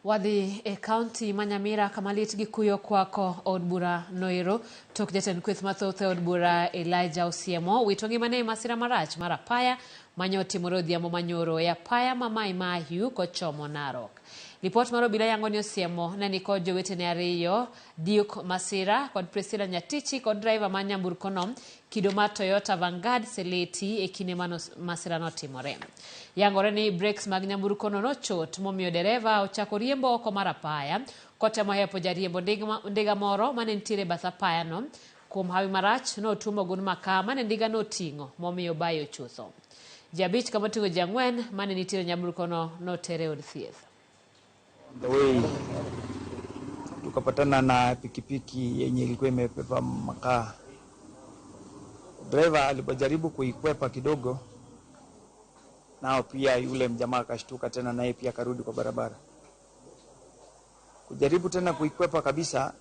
Wadhi e kaunti ma Nyamira kama lit gi kuyo kwako od bura noero tok jatend kweth mathoth e od bura Elijah Osiemo wito ngimane e masira marach mar apaya manye otimore odhiambo manyoro e apaya ma Mai Mahiu kochomo Narok. Lipot mar obila yango ni Osiemo ne nikod jowetene ariyo Duke Masira kod Priscilla Nyatichi kod driver mar nyamburkono kido mar Toyota Vanguard Seleti e kinde mano masira notimore. Yangore ni brakes mag nyamburkono nochot momiyo dereva ochako riembo oko mar apaya kotemo hepo jariembo ndiga moro mane nitiere e bath apayano. Kuom hawi marach notuomo gund makaa mane ndiga noting'o momiyo obayo chutho. Ji abich kama oting'o ji ang'wen mane nitiere e nyamburkono noter e od thieth. The way tukapatana na pikipiki yenye ilikuwa imebeba makaa. Driver alipojaribu kuikwepa kidogo, nao pia yule mjamaa akashtuka tena, naye pia akarudi kwa barabara. Kujaribu tena kuikwepa kabisa,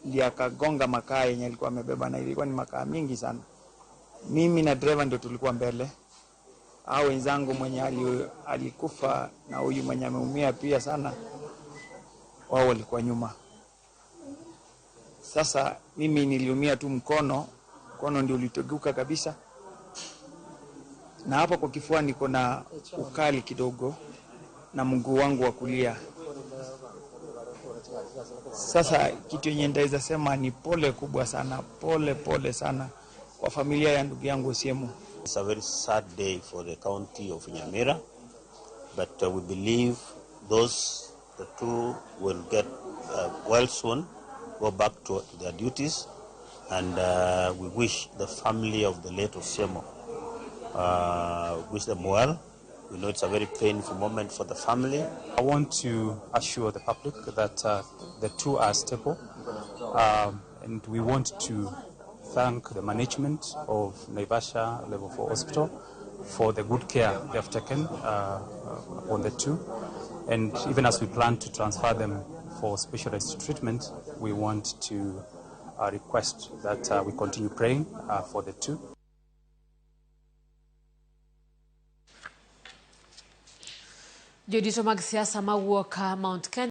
ndiye akagonga makaa yenye alikuwa amebeba, na ilikuwa ni makaa mingi sana. Mimi na driver ndio tulikuwa mbele, hao wenzangu mwenye alikufa na huyu mwenye ameumia pia sana, wao walikuwa nyuma. Sasa mimi niliumia tu mkono, mkono ndio uliteguka kabisa, na hapa kwa kifua niko na ukali kidogo na mguu wangu wa kulia. Sasa kitu yenye nitaweza sema ni pole kubwa sana, pole pole sana kwa familia ya ndugu yangu Osiemo. It's a very sad day for the county of Nyamira, but we believe the two will get well soon, go back to their duties, and we wish the family of the late Osiemo, wish them well. We know it's a very painful moment for the family. I want to assure the public that the two are stable, and we want to thank the management of Naivasha Level 4 Hospital for the good care they have taken upon the two. And even as we plan to transfer them for specialized treatment, we want to request that we continue praying for the two. Jodito mag siasa mawuok Mount Kenya